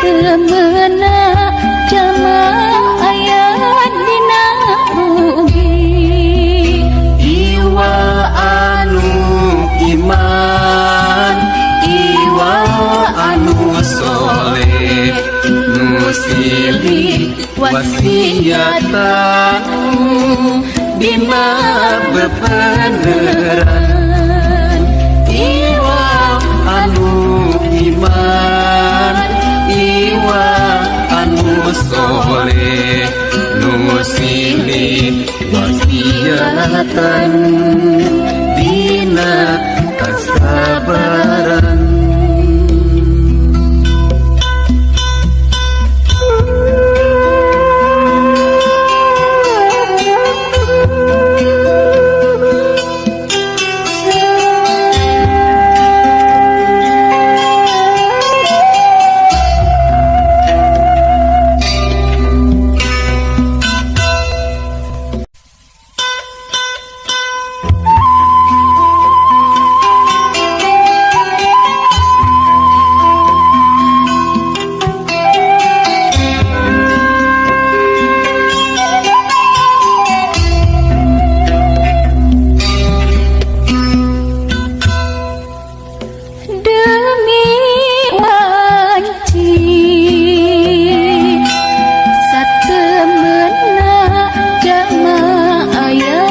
Satemena jalma aya dina rugi. Iwa anu iman, iwa anu soleh, nu silih wasiatan dina bebeneran. Iwa anu iman, iwa anu soleh, nu silih wasiatan dina kasabaran. Demi wanci satemena jalma aya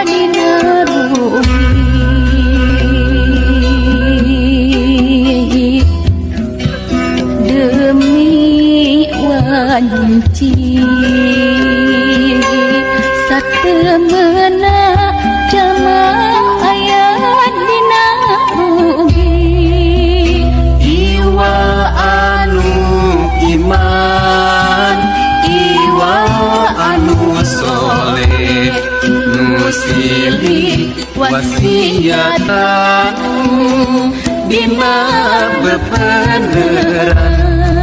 dina rugi. Demi wanci satemena jalma aya dina rugi. Iwa anu iman, iwa anu soleh, nu silih wasiatan dina bebeneran.